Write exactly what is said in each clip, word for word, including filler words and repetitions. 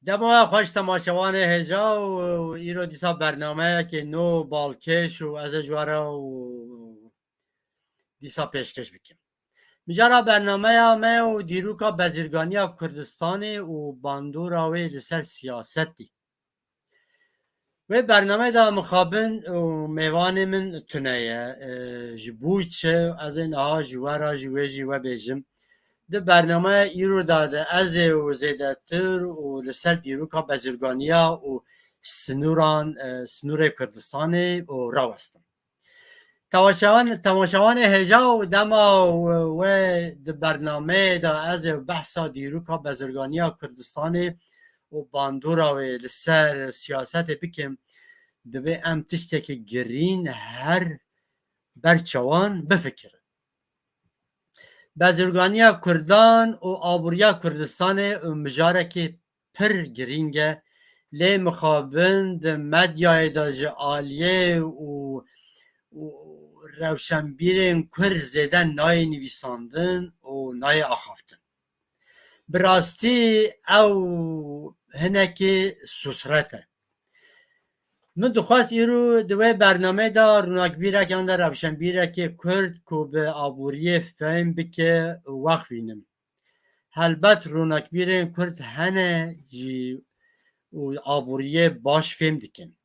Dema xweş temaşevanê hêja û îro dîsa bernameyekê nû balkêş û ez ê ji we re û dîsa pêşkêş bikim. Mijara bernameya me û dîroka bezirganiya Kurdistanê û bandora wê li ser siyasetî. Wê bernameyê de mixabin û mêvanê min tune ye. E, ji bo çi ez ê niha ji we re jî wê jî we bêjim. Di bernameya îro de de ez ê û zêdetir û li ser dîroka bezirganiya û sinûran, e, sinûrê Kurdistanê û rawestim. Temaşevan-, temaşevanê hêja û dema we, we di bernameyê de ez ê behsa dîroka bezirganiya Kurdistanê û bandora wê li ser siyasetê bikim, divê em tiştekî girîn her ber çawan bifikirin. Bezirganiya Kurdan û aboriya Kurdistanê û mijarekî pir girîng e. Lê mixabin di medyayê de ji aliyê û, û rewşenbîrên Kurd zêde nayê nivîsandin û nayê axaftin. Bi rastî ew hinekî susret e. Min dixwest îro di wê bernameyê de rûnakbîrek yan de rewşenbîrekê Kurd ku bi aboriyê fehm bike û wext bînim. Helbet rûnakbîrên Kurd hene jî û aboriyê baş fêm dikin.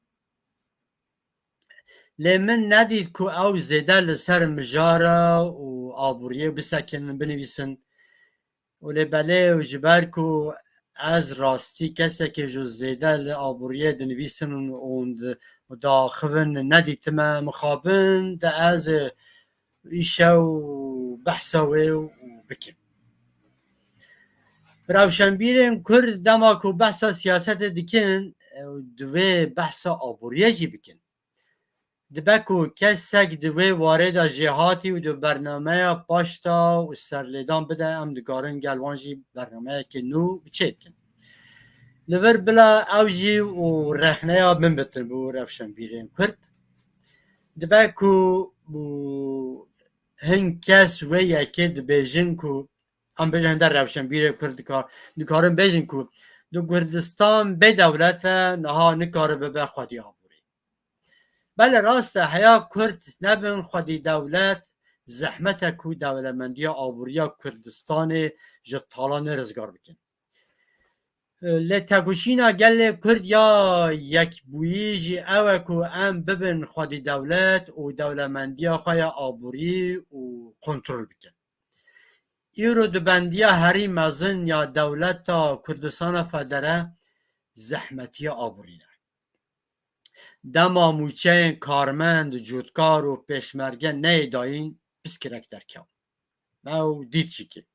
Lê min nedît ku ew zêde li ser mijara û aboriyê bisekinin, binivîsin. Û lê belê û ji ber ku ez rastî kesekê ji zêde li aboriyê dinivîsin û di-, û diaxivin nedîtime, mixabin de ez îşew behsa wê û bikim. Rewşenbîrên Kurd dema ku behsa siyasetê dikin, ew divê behsa aboriyê jî bikin. Dibe ku kesek di wê warê de jêhatî û di bernameya paşta û serlêdan bide, em dikarin gel wan jî bernameyekê nû bi çê bikin. Li vir bila ew jî û rexneya min bitin bo rewşenbîrên Kurd. Dibe ku û hin kes wê yekê dibêjin ku em bêjin hinde rewşenbîrê Kurd dikar-, dikarin bêjin ku di Kurdistan bê dewlet e, niha nikare bibe xwedî aborî. Belê rast e, heya Kurd nebin xwedî dewlet, zehmet e ku dewlemendiya aboriya Kurdistanê ji talanê rizgar bikin. Lê tekoşîna gelê Kurd ya yekbûyî jî ew e ku em bibin xwedî dewlet û dewlemendiya xwe ya aborî û kontrol bikin. Îro di bendiya herî mezin ya dewleta Kurdistana Federe zehmetiya aborî ne. Dema mûçeyên karmend, cotkar û pêşmerge neyê dayîn, piskirek derkewt. Ew dît jî ki.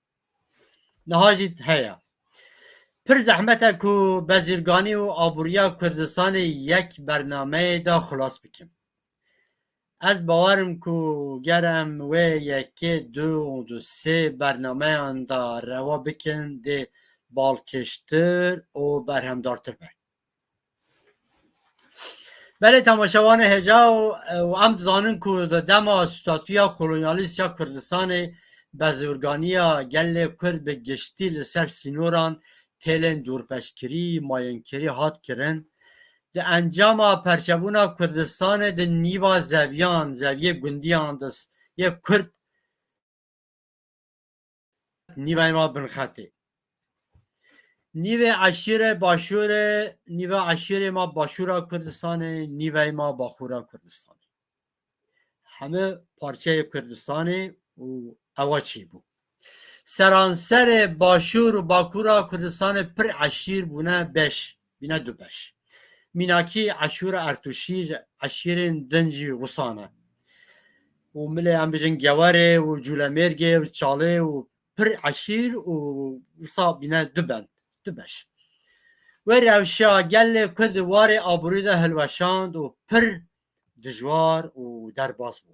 Niha jî heye. Pir zehmet e ku bezîrganî û aboriya Kurdistanê yek bernameyê de xilas bikim. Ez bawer im ku ger em wê yekê, du û du sê bernameyan de rewa bikin, dê balkêştir û berhemdartir be. Belê temaşevanê hêja û, û em dizanin ku di dema statûya kolonyalîst ya Kurdistanê bezirganiya gelê Kurd bi giştî li ser sînoran têlên dorpêçkirî, mayînkirî hat kirin. Di encama perçebûna Kurdistanê di nîva zeviyan, zeviyê gundiyan de s-, yê Kurd nîveyê ma binxetê. Nîvê eşîrê başûrê, nîvê eşîrê ma başûra Kurdistanê, nîveyê ma baxûra Kurdistanê. Heme parçeyê Kurdistanê û ewa çêbû. Seranserê başûr û bakûra Kurdistanê pir eşîr bûne beş. Bîne du beş. Mînakî eşûra Ertûşî, eşîrên din jî wisa ne. Û milê em bijin Gewerê û Cûlemêrgê û Çalê û pir eşîr û wisa bîne du bend, du beş. Wê rewşa gelê Kurd warê aborî de hilweşand û pir dijwar û derbas bû.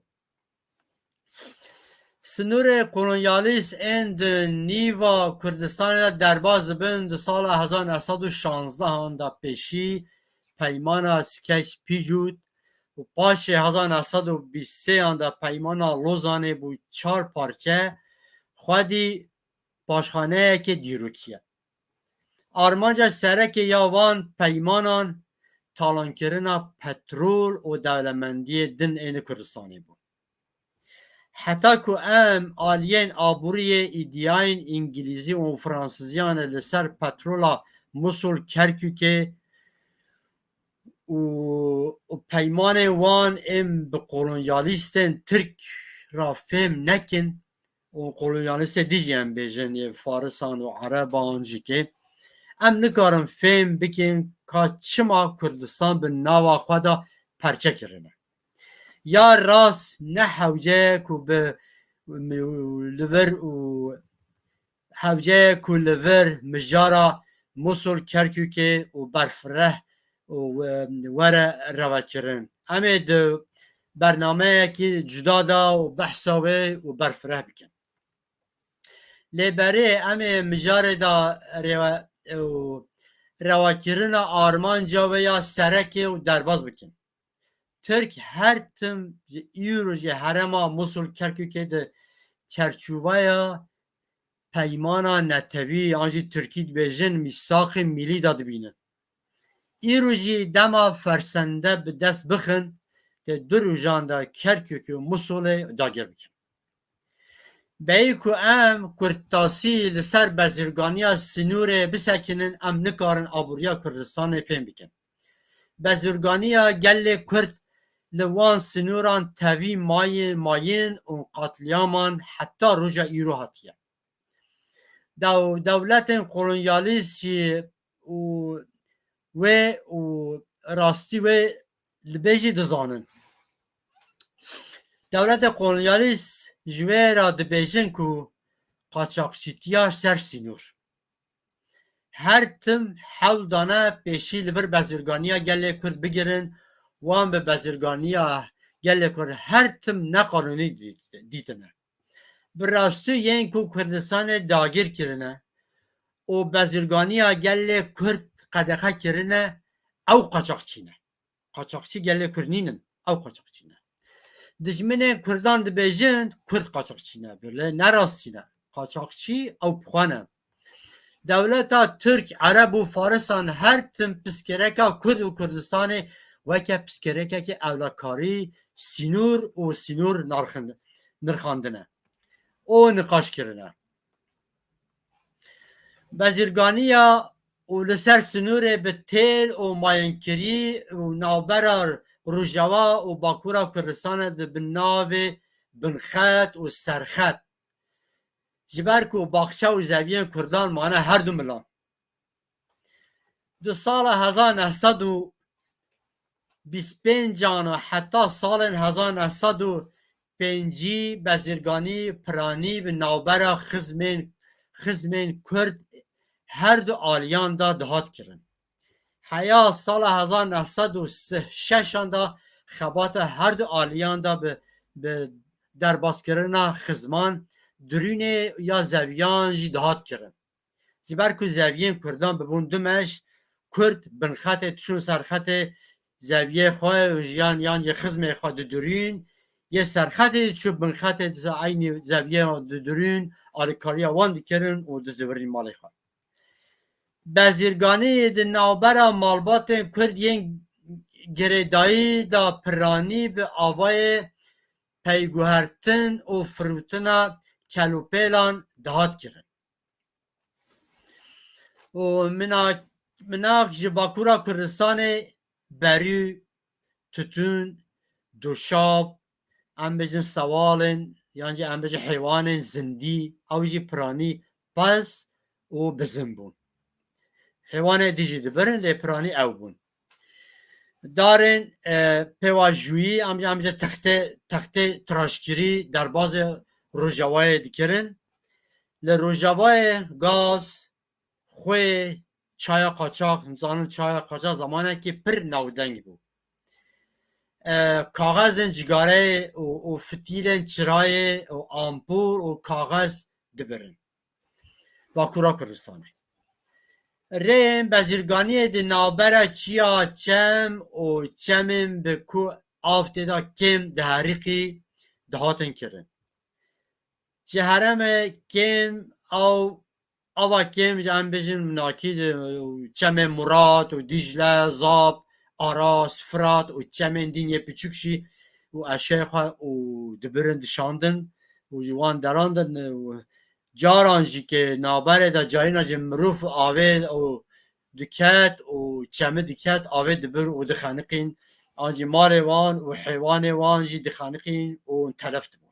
Sinûrê kolonyalîst ên di nîva Kurdistanê de derbas dibin, di sala hezar neh sed û şanzdehan de pêşî peymana Skeç-Pîcût û paşê hezar neh sed û bîst sêyan de peymana Lozanê bû çar parçe, xwedî paşxaneyeke dîrokî ye. Armanca sereke ya van peymanan talankirina petrol û dewlemendiyê din ên Kurdistanê bû. Heta ku em aliyên aboriyê îdiyayên îngilîzî û fransiziyan li ser petrola Musul, Kerkûkê û, û peymanên wan ên bi kolonyalîstên Tirk re fêm nekin û kolonyalîstê dî jî em bêjin, yê Farisan û Ereban jî kê, em nikarin fêm bikin ka çima Kurdistan bi nava xwe de perçe kirine. Ya rast ne hewce ye ku bi li vir û hewce ye ku li vir mijara Musul, Kerkûkê û berfireh û, e, were revekirin. Em ê di bernameyekî cuda de û behsa wê û berfireh bikin. Lê berê em ê mijarê de rêve û rewakirina armanca wê ya serekê û derbas bikin. Tirk her tim ji îro ji herêma Musul, Kerkûkê di çerçoveya peymana netewî, yan jî Tirkî dibêjin mîsaqê milî de dibînin. Îro jî dema fersende bi dest bixin, tê du rojan de Kerkûk û Musulê dagir bikin. Beyî ku em kurtasî li ser bezirganiya sinûrê bisekinin, em nikarin aboriya Kurdistanê fêm bikin. Bezirganiya gelê Kurd li wan sinûran tevî maye-, mayin û qatliaman heta roja îro hatiye. Dew-, dewletên kolonyalîst jî û wê û rastî wê li bê jî dizanin. Dewletê kolonyalîst ji wê re dibêjin ku qaçaxçîtiya ser sînor. Her tim hewl dane pêşî li vir bezirganiya gelê Kurd bigirin, wan bi bezirganiya gelê Kurd her tim neqanûnî dît-, dîtine. Bi rastî yên ku Kurdistanê dagir kirine û bezirganiya gelê Kurd qedexe kirine, ew qaçaxçî ne. Qaçaxçî gelê Kurd nînin, ew qaçaxçî ne. Dijminên Kurdan dibêjin Kurd qaçaxçî ne. Bile ne rastî ne. Qaçaxçî ew bi xwe ne. Dewleta Tirk, Ereb û Farisan her tim pirsgirêka Kurd û Kurdistanê weke pirsgirêkekî ewlekarî, sînor û sînor narxin-, nirxandine û niqaş kirine. Bezirganiya û li ser sinûrê bi têl û mayinkirî û navbera Rojava û Bakûra Kurdistanê di bi navê Binxet û Serxet. Ji ber ku baxçe û zeviyên Kurdan mane her du milan. Di sala hezar neh sed û bîst pêncan û heta salên hezar neh sed û pêncî bezirganî piranî bi navbera xizmên, xizmên Kurd her du aliyan de dihat kirin. Heya sala hezar neh sed û sih şeşan de xebata her du aliyan de bi, bi derbaskirina xizman, dirûnê ya zeviyan jî dihat kirin. Ji ber ku zeviyên Kurdan bibûn du meş, Kurd binxetê diçûn serxetê zeviyê xwe û yan, yan yê xizmê xwe didirûn, yê serxetê diçû binxetê di eynî zeviyê didirûn, alîkariya wan dikirin û dizivirîn malê xwe. Bezirganî di navbera malbatên Kurd yên girêdayî de piranî bi avayê peyguhertin û firotina kelûpêlan dihat kirin. Û minak, minak ji Bakûra Kurdistanê berî, tutûn, doşab, em bêjin sewalên, yan jî em bêjin heywanên zindî, ew jî piranî pez û bizin bûn. Heywanê dî jî dibirin, lê piranî ew bûn. Darên, e, pêvajûyî, em, em ji textê, textê tiraşkirî derbazê Rojavayê dikirin. Li Rojavayê gaz, xwê, çaya qaçax, nizanin çaya qaçax zamanekî pir navdeng bû. E, kaxezên cigareyê û, û fitîlên çirayê û ampûr û kaxez dibirin. Bakûra Kurdistanê. Rêyên bezîrganiyê di navbera çiya çem û çemên bi ku av tê de kêm diherîqî dihatin kirin. Ji herêmê kêm ew ava kêm de em bêjin nakî de, û çemê Murat û Dîcle, Zap, Aras, Firat û çemên din yê piçûk jî û eşyayê xwe û dibirin dişandin û ji wan derandin û caran jî ke naberê de carîna jî mirov avê û diket û çemi diket, avê dibir û dixeniqîn. An jî malê wan û heywanê wan jî dixeniqîn û telef dibûn.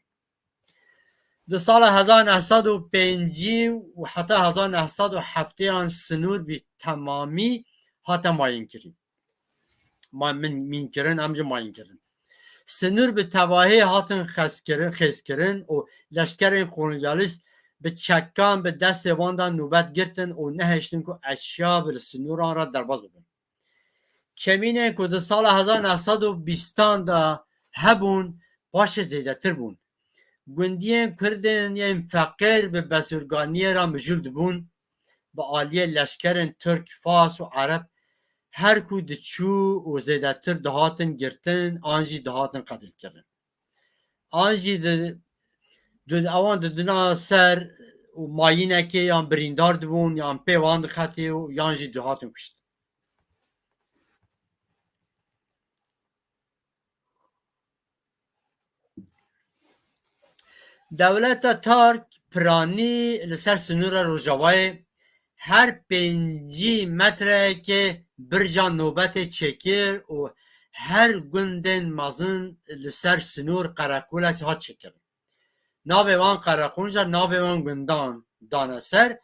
Di sala hezar neh sed û pêncî û heta hezar neh sed û heftêyan sinûr bi temamî hate mayînkirin. Ma-, min mînkirin, em jî mayînkirin. Sinûr bi tevahî hatin xezkirin, xêzkirin û leşkerên kolonyalîst bi çekan bi destê wan de nûbet girtin û nehiştin ku eşya bi li sinûran re derbas bibin. Kemînên ku di sala hezar neh sed û bîstan de hebûn, paşê zêdetir bûn. Gundiyên Kurdên yên feqîr bi bezirganiyê re mijûl dibûn, bi aliyê leşkerên Tirk, Fars û Ereb her ku diçû û zêdetir dihatin girtin an jî dihatin qetilkirin. An jî di, di, ewan didina ser û mayînekê yan birîndar dibûn, yan pê wan dixetê û yan jî dihatin kuştin. Dewleta Tirk piranî li ser sinûra Rojavayê her pêncî metreyekê birca nobetê çêkir û her gundên mezin li ser sinûr qereqolek hat çêkirin. Navê wan qereqûn jî navê wan gundan dane ser.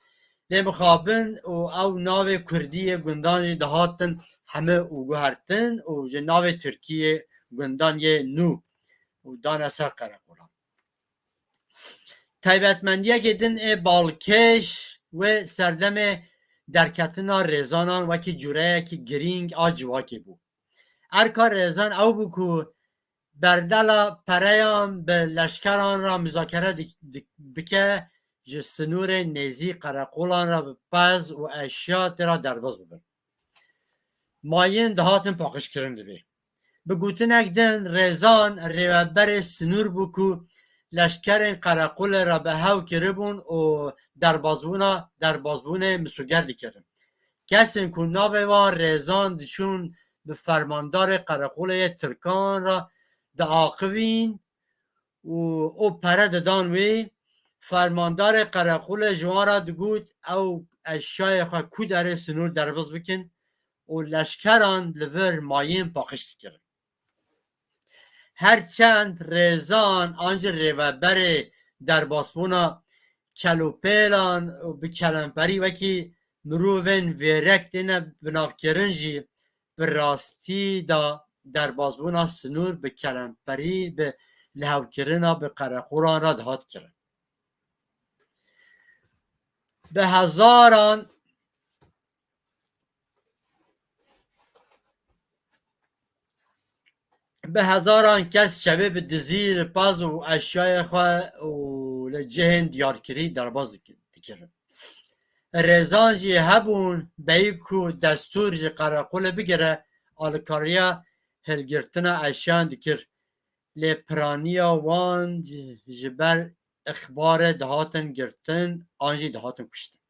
Lê mixabin û ew navê kurdî yê gundan jî dihatin heme û guhertin û ji navê tirkî yê gundan yê nû û dane ser qereqolan. Taybetmendiyekê din ê balkêş wê serdemê derketina rêzanan wekî cûreyekî girîng a civakê bû. Erka rêzan ew bû ku berdela pereyan bi leşkeran re muzakere dik-, dik-, bike, ji sinûrê nêzî qereqolan re bi pez û eşya tê re derbas bibin. Mayîn dihatin paqijkirin divê. Bi gotinek din, rêzan rêveberê sinûr bû ku leşkerên qereqolê re bi hev kiribûn û derbasbûna, derbasbûnê misuger dikirin. Kesên ku navê wan rêzan diçûn bi fermandarê qereqolê yê tirkan re diaqivîn û o pere didan wê, fermandarê qereqolê ji wan re digot ew eşyayê xwe ku derê sinûr derbas bikin û leşkeran li vir mayîn paqij dikirin. Her çend rêzan an jî rêveberê derbasbûna kelopêlan û bi kelemperî wekî mirovên vêrek têne binavkirin jî, bi rastî de derbasbûna sinûr bi kelemperî, bi lihevkirina bi qereqolan re dihat kirin. Bi hezaran bi hezaran kes çavê bi dizî, li pez û eşyayê xwe û li cihên diyarkirî derbas dik-, dikirin. Rêzan jî hebûn, beyî ku destûr ji qereqolê bigire, alîkariya hilgirtina eşyan dikir. Lê piraniya wan ji, ji ber ixbarê dihatin girtin an jî dihatin kuştin.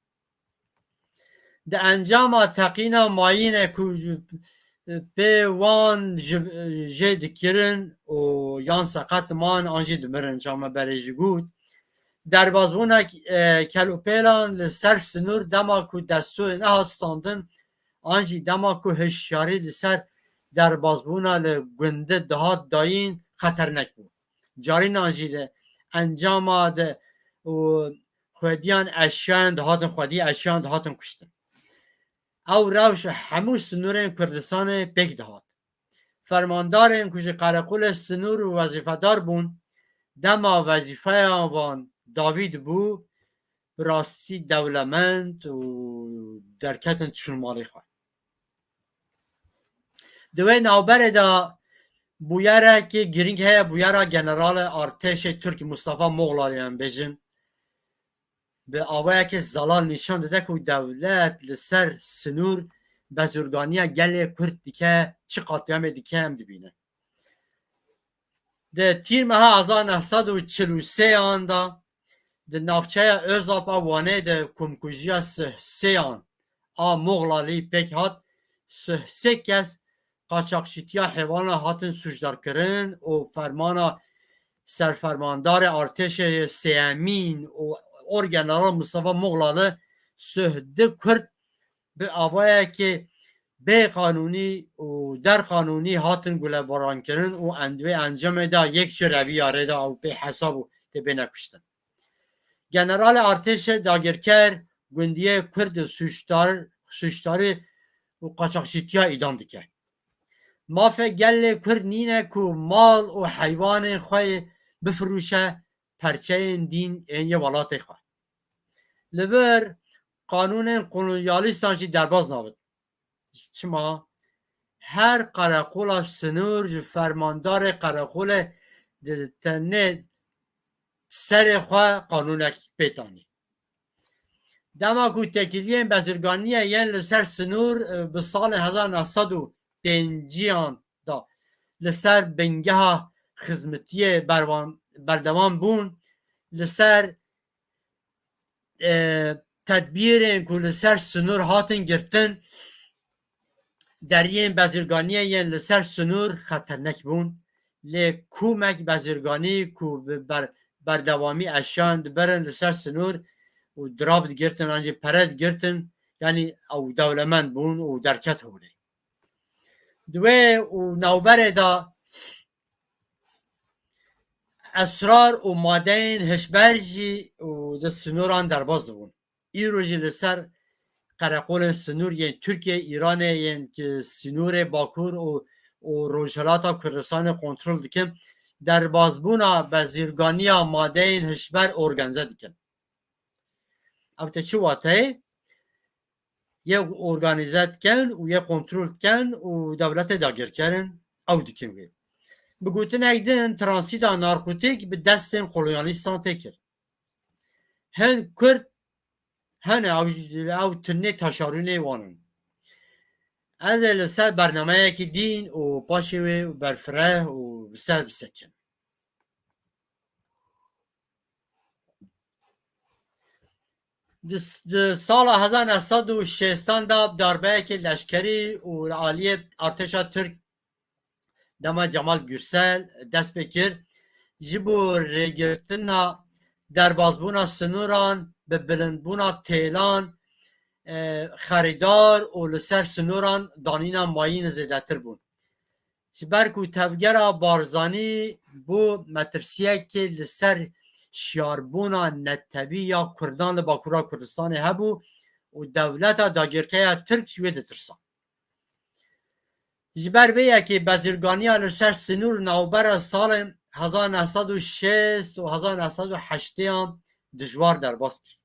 Di encama teqîna mayînê ku pê wan ji, jê dikirin û yan seqet man an jî dimirin, çawa me berê jî got, derbasbûna, e, kelopêlan li ser sinûr dema ku destûrê nehat standin an jî dema ku hişyarî li ser derbasbûna li gundî dihat dayîn xeternek bû. Carînan jî li encama de û xwediyan eşyan dihatin xwedî, eşyan dihatin kuştin. Ew rewş hemû sinûrên Kurdistanê pêk dihat. Fermandarên ku ji qereqolê sinûr û wezîfedar bûn, dema wezîfeya wan dawî dibû, bi rastî dewlemend û derketin çûn malê xwe. Di wê navberê de bûyerekî girîng heye, bûyera generalê artêşê Tirk Mustafa Moxlalî, em bêjin, bi awayekî zelal nîşan dide ku dewlet li ser sinûr bezûrganiya gelê Kurd dike, çi qatliamê dike em dibînin. Di tîrmeha hezar neh sed û çil û sêyan de Di navçeya Ozap a Wanê de komkujiya sih-, sêyan a Moxlalî pêk hat, sih-, sê kes qaçaxçîtiya heywana hatin sûcdarkirin û fermana serfermandarê artêşê sêyemîn û Orgeneral Mustafa Moxlali sih-, di Kurd bi avayekê bê qanûnî û derqanûnî hatin gulebarankirin û end-, wê encamê de yek ji revîya rê de ew bê hesab û tê bêne kuştin. Generalê artêşê dagirker gundiyê Kurd sûcdar, sûcdarî û qaçaxçîtiya îdam dike. Mafê gelê Kurd nîne ku mal û heywanên xwe bifirûşe perçeyên dîn ên yê welatê xwe. Li vir qanûnên kolonyalîstan jî derbas nabin. Çima? Her qereqola sinûr ji fermandarê qereqolê di tenê serê xwe qanûnek pê tanî. Dema ku têkiliyên bezirganiyê yên li ser sinûr, e, bi salên hezar neh sed û pêncî an da li ser bingeha xizmetiyê berwan-, berdewam bûn, li ser, e, tedbîrên ku li ser sinûr hatin girtin, deriyên bezirganiyê yên li ser sinûr xeternek bûn. Lê komek bezirganî ku bi ber-, berdewamî eşyan dibirin li ser sinûr û dirav digirtin, an jî pere digirtin, yanî ew dewlemend bûn û derket holê. Di wê û navberê de esrar û madeyên hişber jî û di sinûran derbas dibûn. Îro jî li ser qereqolên sinûr yên Tirkiye, Îranê, yên ki sinûrê Bakur û, û Rojhilata Kurdistanê kontrol dikin, derbasbûna bezîrganiya madeyên hişber organîze dikin. Ew te çi wateyê? Yê organîze dikin û yê kontrol dikin û dewletê dagirkerin ew dikin wê. Bi gotinek din, transîta narkotîk bi destên kolonyalîstan tê kir. Hin Kurd hene ew, ew tunê taşarûnê wan in. Ez ê li ser bernameyekî dîn û paşê wê berfireh û bi ser bisekin. Di, di sala hezar neh sed û şêstan de darbeyekê leşkerî û li aliyê artêşa Tirk dema Cemal Gürsel dest pê kir, ji bo rêgirtina derbasbûna sinûran, bi bilindbûna têlan, e, xerîdar û li ser sinûran danîna mayîn zêdetir bûn. Ji ber ku tevgera Barzanî bû metirsiyekê li ser şiyarbûna netewî ya Kurdan li Bakûra Kurdistanê hebû û dewleta dagirkeya Tirk ji wê ditirsa. Ji ber vê yekê bezirganiya li ser sinûr navbera salên hezar neh sed û şêst û hezar neh sed û heştê an dijwar derbas kir.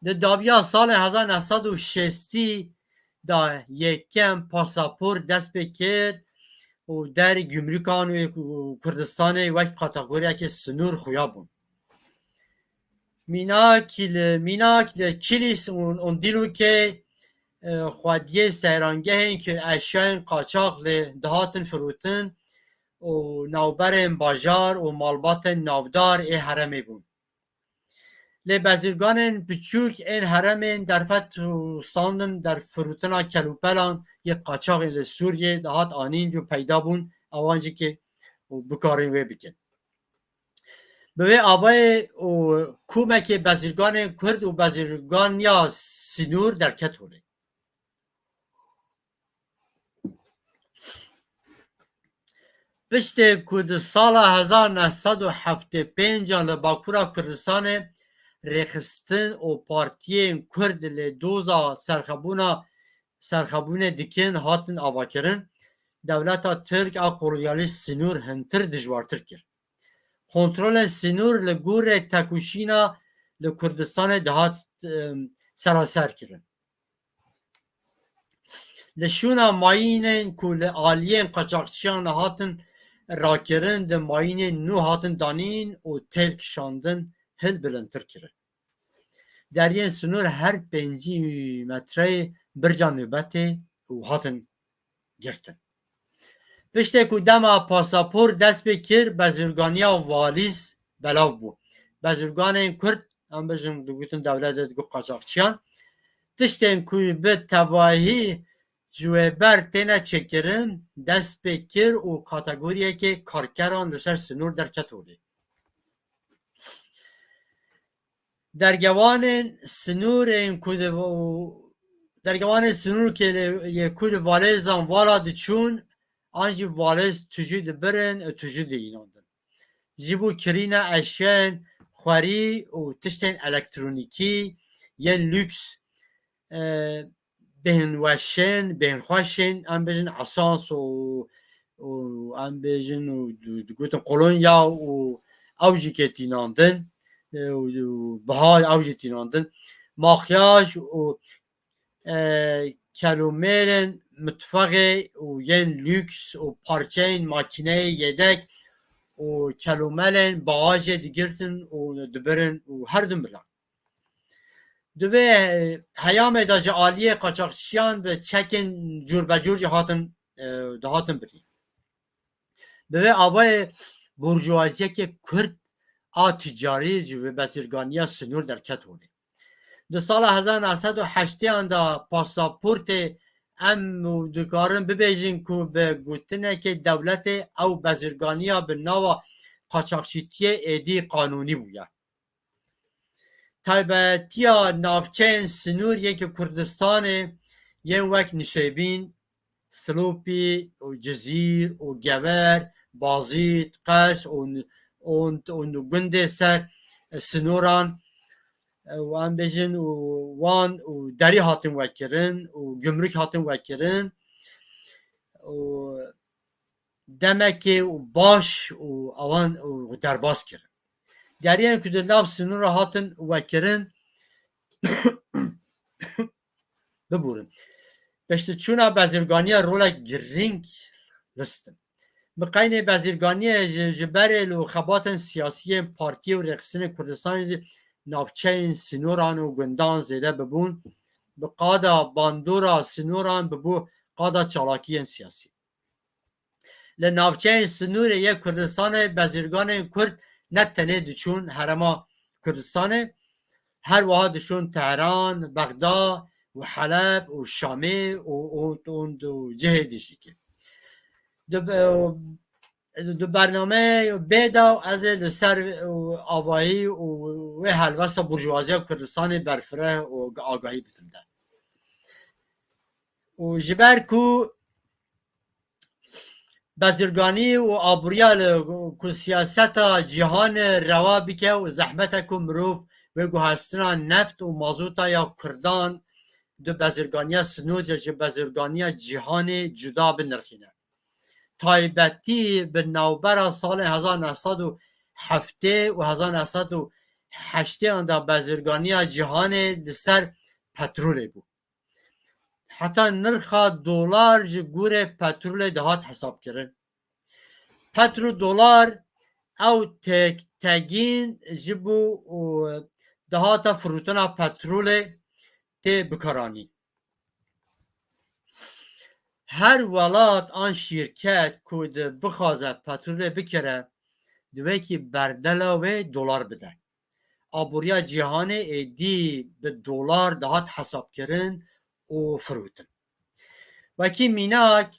Di dawiya salên hezar neh sed û şêstî de yekem pasaport dest pê kir û derê gumrûkan û Kurdistanê wek kategoriyekê sinûr xuya bûn. Mînak li, mînak li Kilis û, û Dîlokê, e, xwediyê seyrangehên ku eşyayên qaçax lê dihatin firotin û navberên bajar û malbatên navdar ê herêmê bûn. Lê bezîrganên piçûk ên herêmên derfet û standin derfirotina kelûpelan yê qaçaxê li Sûriyê dihat anîn û peyda bûn, ewan jî kê û bikarîn wê bikin. Bi vê avayê û komekê bezîrganên Kurd û bezîrganiya sinûr derket holê. Piştê ku di sala hezar neh sed û heftê pênc a li Bakûra Kurdistanê rêxistin û partiyên Kurd li doza serxebûna, serxebûnê dikin hatin avakirin, dewleta Tirk a kolonyalîst sinûr hintir dijwartir kir. Kontrolên sinûr li gorî tekoşîna li Kurdistanê dihat, em, seraser kirin. Li şûna mayînên ku li aliyên qaçaxçiyan hatin rakirin, di mayînên nû hatin danîn û têl kişandin hilbilindtir kirin. Deriyên sinûr her pêncî metreyê birca nûbetê û hatin girtin. Piştê ku dema pasaport dest pê kir, bezirganiya valîz belav bû. bezirganên Kurd, em bijin digotin dewlet de digot qaçaxçiyan, tiştên ku bi tevahî ji wê ber têne çêkirin, dest pê kir û kategoriyekê karkeran li ser sinûr derket holê. Dergevanên sinûrên ku di, û dergevanên sinûrkê lê yê ku li valêzan vala diçûn, an jî valêz tujî dibirin û tujî diînandin. Ji bo kirîna eşyayên xwerî û tiştên elektronîkî yên lûks, e, bêhnweşên, bêhnxweşên, em bijin esans û, û em bijin û du-, digotin kolonya û ew jî kê tînandin, e, û, û biha ew jî tînandin. Makyaj û, e, kelûmêlên mitfexê û yên lûks û parçeyên makîneyê yedek û kelûmelên baxajê digirtin û dibirin û her du milan. Di vê, e, heyamê de ji aliyê qaçaxçiyan bi çekên cûrbecûr jî hatin, e, dihatin birîn. Bi vê avayê burjûaziyeke Kurd a ticarî ji vê bezirganiya sinûr derket holê. Di sala hezar neh sed û heştêyan de pasaportê em dikarin bibêjin ku bi gotinekê dewletê ew bezirganiya bi nava qaçaxçîtiyê êdî qanûnî bûye. Taybetiya navçeyên sinûr yê Kurdistanê yên wek Nusêbîn, Silopî û Cizîr û Gever, Bazîd, Qes û, û, û gundê ser sinûran, û em bêjin û wan û derî hatin wekirin û gumruk hatin wekirin û demekê û baş û awan û derbas kirin. Deriyên ku di nav sinûra hatin wekirin, biborin. Piştîçûna bezirganiya rolek girîng listin. Bi qeynê bezirganiyê ji, ji berê li xebatên siyasî yên partî û rêxistinên Kurdistanê jî navçeyên sînoran û gundan zêde bibûn, bi qada bandora sînoran bibû qada çalakiyên siyasî. Li navçeyên sinûrê yê Kurdistanê bezirganên Kurd ne tenê diçûn herêma Kurdistanê, her wiha diçûn Tehran, Bexda û Heleb û Şamê û, û, û, û cihê dijîkê. Di, di bernameyê bê de ez ê li ser, û, avayî û wê helwesta burjuwaziya Kurdistanê berfireh û agahî bidim de. Û ji ber ku bezirganî û aboriya li ku siyaseta cîhanê rewa bike û zehmet e ku mirov wê guhertina neft û mazota ya Kurdan di bezirganiya sinûrê ji bezirganiya cîhanê cuda binirxîne. Taybetî bi navbera salên hezar neh sed û heftê û hezar neh sed û heştê an de bezirganiya cîhanê li ser petrolê bû. Heta nirxa dolar ji gorî petrolê dihat hesabkirin. Petro dolar ew tek-, tegîn ji bo û dihata firotina petrolê tê bikaranîn. Her welat an şîrket ku di bixwaze petrolê bikire, divê kî berdela wê dolar bide. Aboriya cîhanê êdî bi dolar dihat hesabkirin û firotin. Wekî mînak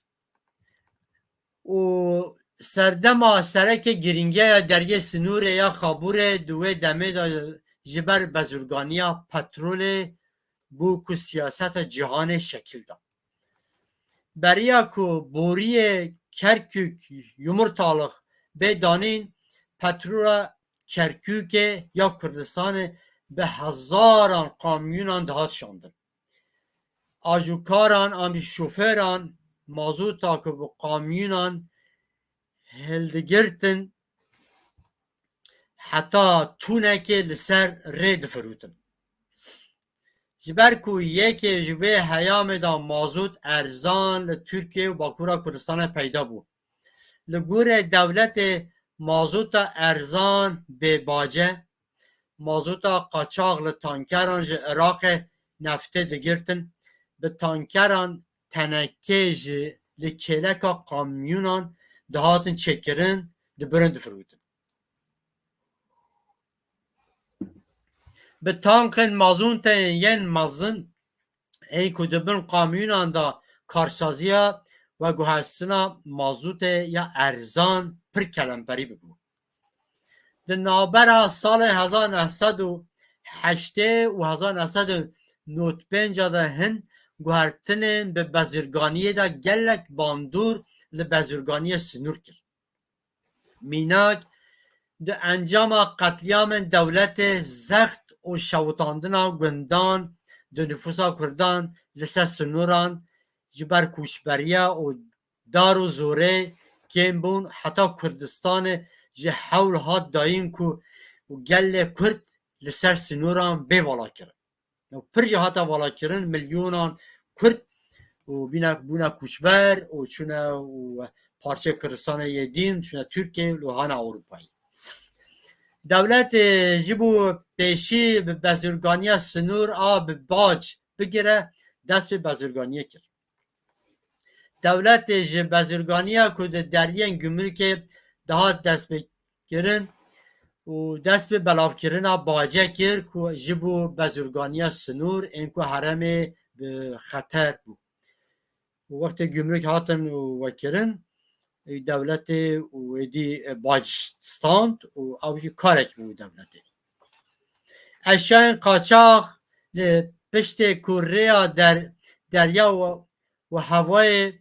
û serdema sereke girîngiya ya dergê sinûrê ya Xabûrê di wê demê de ji ber bezirganiya petrolê bû ku siyaseta cîhanê şekil da. Beriya ku boriyê Kerkûk, Yumurtalık bê danîn, petrola Kerkûkê ya Kurdistanê bi hezaran kamyonan dihat şandin. Ajokaran an jî şofêran mazota ku bi kamyonan hildigirtin heta tûnekê li ser rê difirotin. Ji ber ku yekê ji vê heyamê de mazot erzan li Tirkiye û Bakûra Kurdistanê peyda bû. Li gorî dewletê mazota erzan bêbac e, mazota qaçax li tankeran ji Iraqê neftê digirtin, bi tankeran tenekê ji li kêleka kamyonan dihatin çêkirin, dibirin difirotin. Bi tankên mazûnteyên yên mezin ên ku di bin kamyûnan de karsaziya veguhestina mazûtê ya erzan pir kelemperî bibû. Di navbera salên hezar neh sed û heştê û hezar neh sed û nod pênc de hin guhertinên bi bezirganiyê de gelek bandor li bezirganiyê sinûr kir. Mînak, di encama qetlîamên dewletê zext û şewitandina gundan di nifûsa kurdan li ser sinûran ji ber koçberiya û dar û zorê kêm bûn, heta Kurdistanê ji hewl hat dayîn ku gelê Kurd li ser sinûran bê valakirin. Pir jî hate valakirin, milyonan Kurd û bîne, bûne koçber û çûne û parçeyê Kurdistanê yê dîn, çûne Tirkiyeyê û hane Ewropayê. Dewletê ji bo pêşî bi bezirganiya sinûr a bi bac bigire, dest bi bezirganiyê kir. Dewletê ji bezirganiya ku di deriyên gumrikê dihat destpêkirin û dest bi belavkirina bacê kir ku ji bo bezirganiya sinûr ên ku herêmê bi xeter bû. Û wextê gumruk hatin û vekirin, dewletê û êdî bac stand û ew jî karek bû dewletê. Eşyayên qaçax li piştê ku rêya der-, derya û, û hewayê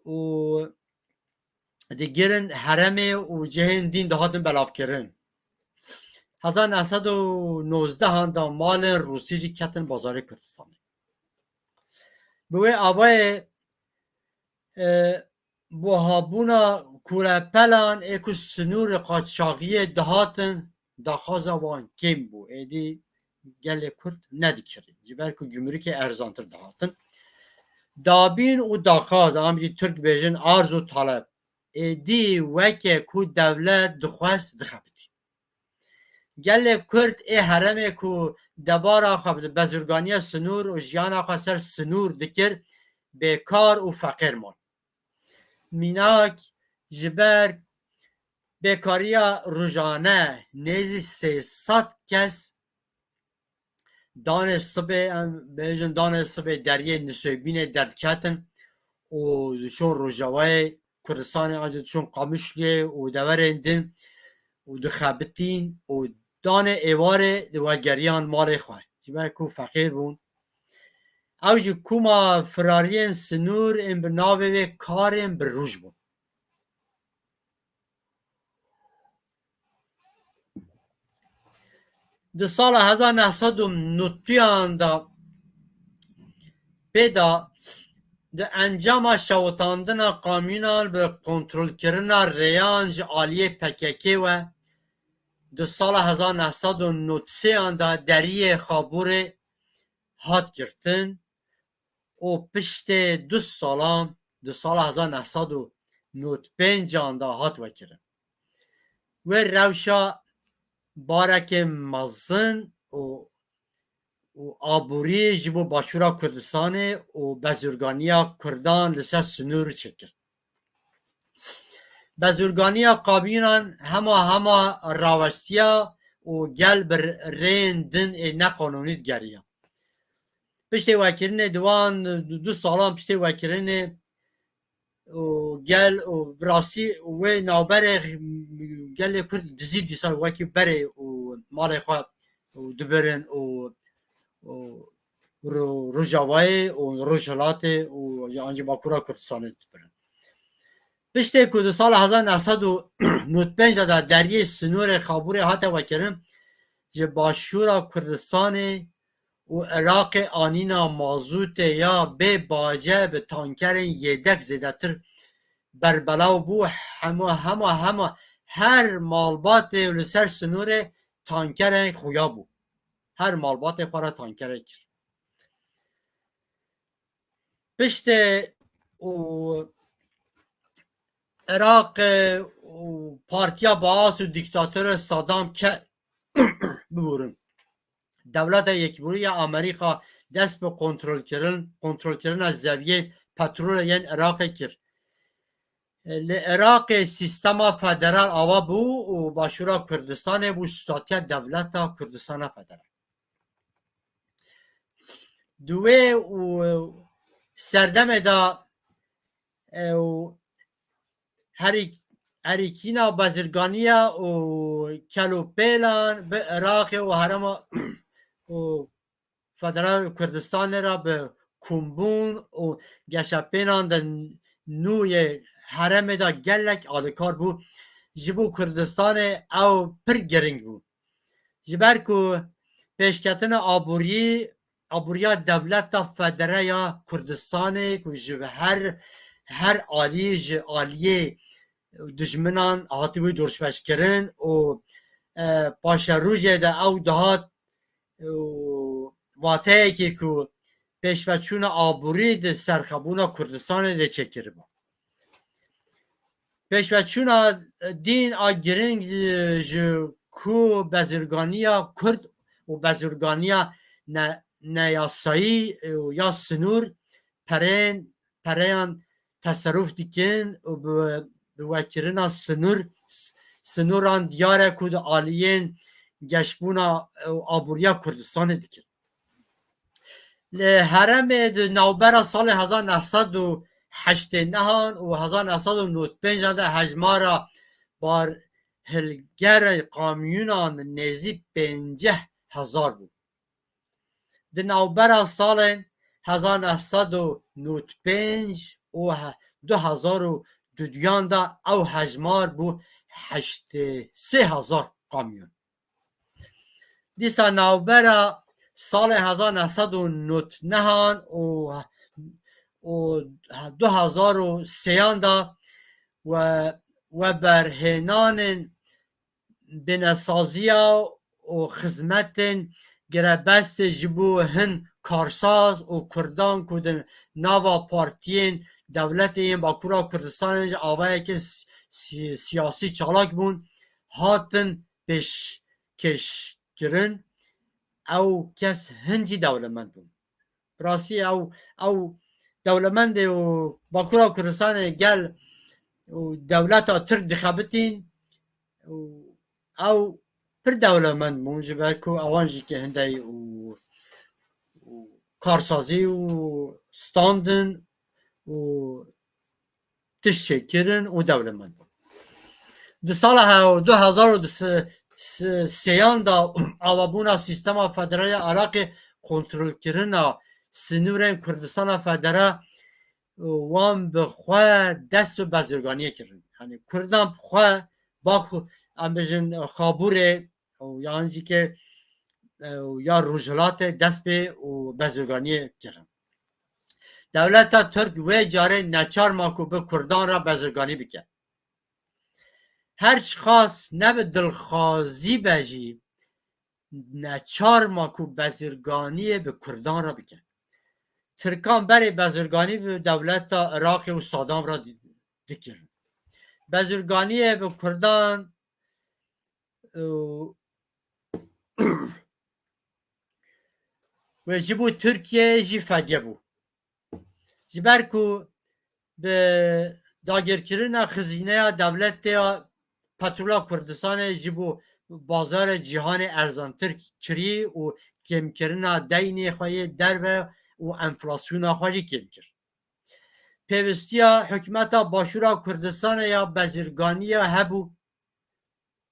û digirin herêmê û cihên dîn dihatin belavkirin. Hezar neh sed û nozdeh de malên Rûsî jî ketin bazarê Kurdistanê. Bi wê avayê, e, buhabûna kurepelan ê ku sinûrê qaçaxiyê dihatin daxwaza wan kêm bû. Êdî gelê Kurd nedikirin. Ji ber ku gumrukê erzantir dihatin. Dabîn û daxwaz, em jî Tirk bêjin arz û taleb, êdî weke ku dewlet dixwest dixebitî. Gelê Kurd ê herêmê ku debara xwe bi bezirganiya sinûr û jiyana xwe ser sinûr dikir, bêkar û feqîr man. Mînak, ji ber bêkariya rojane nêzî sê sed kes danê sibê, em bêjin danê sibê deriyê Nisêbînê derdiketin û diçûn rojavayê Kurdistanê, an jî diçûn Qamişliyê û deverên din û dixebitîn û danê êvarê di wegeriyan malê xwe. Ji ber ku feqîr bûn. Ew jî koma firariyên sinûr ên bi navê wê karên bi roj bûn. Di sala hezar neh sed û notûyan de pê de di encama şewitandina kamyûnan bi kontrolkirina rêyan ji aliyê P K K ve di sala hezar neh sed û nod sêyan de deriyê Xabûrê hat girtin û piştê du salan, di sala hezar neh sed û nod pêncan de hat vekirin. Wê rewşa barekê mezin û, û aborî ji bo Başûra Kurdistanê û bezirganiya Kurdan li ser sinûr çêkir. Bezirganiya kabînan hema hema rawestiya û gel bi rêyên din ê neqanûnî digeriya. Piştê vekirinê di wan du, du salan piştê vekirinê û gel û bi rastî wê navberê gelê Kurd dizî dîsa wekî berê û malê xwe û dibirin û, û ro-, Rojavayê û Rojhilatê û ya ancî Bakûra Kurdistanê dibirin. Piştê ku di sala hezar neh sed û nod pênc de deriyê sinûrê Xabûrê hate vekirin, ji Başûra Kurdistanê û Iraqê anîna mazûtê ya bê bace bi tankerên yêdek zêdetir berbelav bû. Hema, hema, hema her malbatê li ser sinûrê tankerên xuya bû. Her malbatê xwe re tankerê kir. Piştê û Iraq û Partiya Baas û dîktatorê Saddam ke-, biborin. Dewleta Yekbûyî ya Amerîka dest bi kontrolkirin, kontrolkirina zeviyê petrolê yên Iraqê kir. Li Iraqê sîstema federal ava bû û Başûra Kurdistanê bû statiya dewleta Kurdistana Federal. Di wê û serdemê de, e, û herî-, herîkîna bezirganiya û kelopêlan bi Iraqê û herêma û Federal Kurdistanê re bi kombûn û geşepênan di nû yê herêmê de gelek alîkar bû. Ji bo Kurdistanê ew pir giring bû. Ji ber ku pêşketina aborî, aboriya dewleta federe ya Kurdistanê ku ji her, her alî, ji aliyê dijminan hatibû dorpêçkirin û, e, paşerojê de ew dihat û wateyekê ku pêşveçûna aborî di serxwebûna Kurdistanê de çêkiribû. Pêşveçûna din a giring, e, ji ku bezirganiya Kurd û bezirganiya ne-, neyasayî û ya sinûr perên, pereyan teserûf dikin û bi, bi wekirina sinûr, sinûran diyar e ku di aliyên geşbûna û aboriya Kurdistanê dikin. Li herêmê di navbera salê hezar neh sed û heştê nehan û hezar neh sed û nod pêncan de hejmara barhilgera kamyonan nêzî pêncî hezar bû. Di navbera salên hezar neh sed û nod pênc û he-, du hezar û duduyan de ew hejmar bû heştê sê hezar kamyon. Dîsa navbera salên hezar neh sed û nod nehan û, û du hezar û sêyan de we, weberhênanên binesaziya û xizmetên girebestê ji bo hin karsaz û kurdan ku di nava partiyên dewletê yên Bakura Kurdistanê ji avayeke si-, si-, siyasî çalak bûn, hatin pêşkêşkirin, ew kes hin jî dewlemend bûn. Bi rastî ew, ew dewlemendê û Bakura Kurdistanê gel û dewleta Tirk dixebitîn û ew pir dewlemend bûn, ji ber ku ewan jî ke hindey û, û karsazî û standin û tişt çêkirin û dewlemend bûn. Di sala he-, du hezar û sêyan de avabûna sîstema federal ya Iraqê, kontrolkirina sinûrên Kurdistana Federe, wan bi xwe dest bi bezirganiyê kirin. Yanî Kurdan bi xwe, Baku-, em bêjin, Xabûrê û yan jî ke, e, û ya Rojhilatê dest pê û bezirganiyê kirin. Dewleta Tirk wê carê neçar ma ku bi Kurdan re bezirganî bike. Her çiqas ne bi dilxwazî be jî, neçar ma ku bezirganiyê bi Kurdan re bike. Tirkan berê bezirganî bi dewleta Iraqê û Sadam re di-, dikirin. Bezirganiyê bi Kurdan, e, wê ji bo Tirkiye jî fedye bû. Ji ber ku bi dagirkirina xizîneya dewletê ya petrola Kurdistanê ji bo bazarê cîhanê erzantir kirî û kêmkirina deynê xwe yê derve û enflasyona xwe jî kêm kir. Pêwistiya hikûmeta Başûra Kurdistanê ya bezirganiya hebû,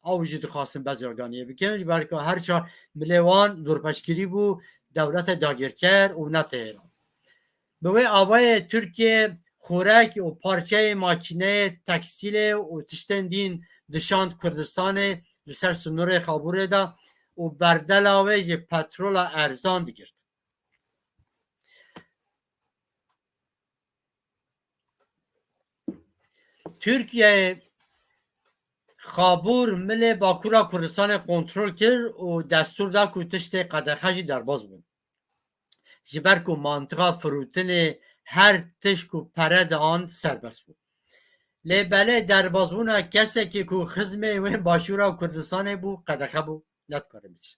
ew jî dixwastin bezirganiyê bikin, ji ber ku her çar milê wan dorpêçkirî bû, dewlete dagirker û netihêlan. Bi wê avayê Tirkiye xorek û parçeyê makîneyê tekstîlê û tiştên dîn dişand Kurdistanê li ser sinûrê Xabûrê de û berdela wê jî petrola erzan digirt. Tirkiyeyê Xabûr milê Bakura Kurdistanê kontrol kir û destûr da ku tiştê qedexe jî derbas bûn. Ji ber ku mantiqa firotinê her tişt ku pere dian serbest bû. Lê belê derbasbûna kesekî ku xizmê wê Başûra Kurdistanê bû, qedexe bû, nedikare biçe.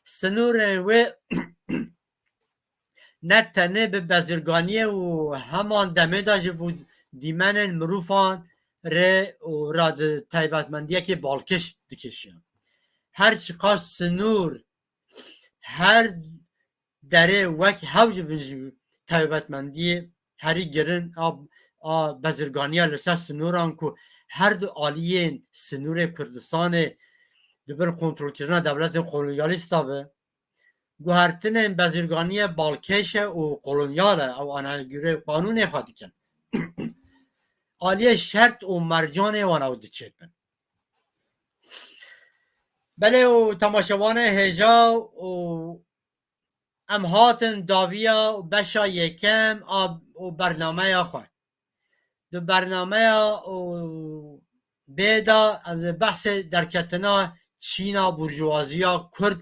Sinûrên wê ne tenê bi bezirganiyê û heman demê de ji bo dîmenên mirovan rê û ra di taybetmendiyekê balkêş dikêşiyan. Her çiqas sinûr, her derê wek hew ji bin ji taybetmendiyê herî girin a, a bezirganiya li ser sinoran ku her du aliyên sinûrê Kurdistanê di bin kontrolkirina dewletên kolonyalîsta be, guhertinên bezirganiyê balkêş e û kolonyal e, ew anagirê qanûnê xwe dikin. Aliyê şert û mercanê wan ew diçêpin. Belê û temaşevanê hêja û em hatin daviya û beşa yekem a û bernameya xwe. Di bernameya û bê de em dê behsê derketina çîna burjuwaziya Kurd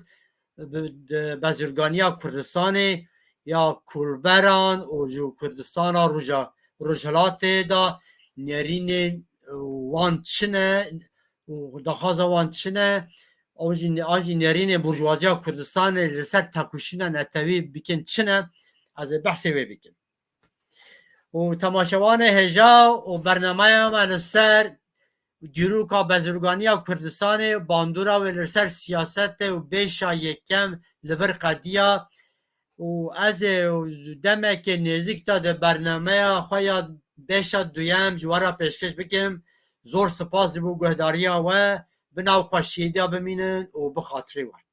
bi, di bezirganiya Kurdistanê ya kulberan û ji Kurdistana Roja, Rojhilatê de nêrînên wan çi ne û daxwaza wan çi ne, ew jî, an jî nêrînê burjuwaziya Kurdistanê li ser tekoşîna netewî bikin çi ne, ez ê behsê wê bikim. Û temaşevanê hêja û bernameya me li ser dîroka bezirganiya Kurdistanê, bandora wê li ser siyasetê û bêşa yekem li vir qediya û ez ê demekê nêzîk de di bernameya xwe ya bêşa duyem ji we re pêşkêş bikim. Zor spas ji bo guhdariya we, bi nav xweşiyê de bimînin û bi xatirê we.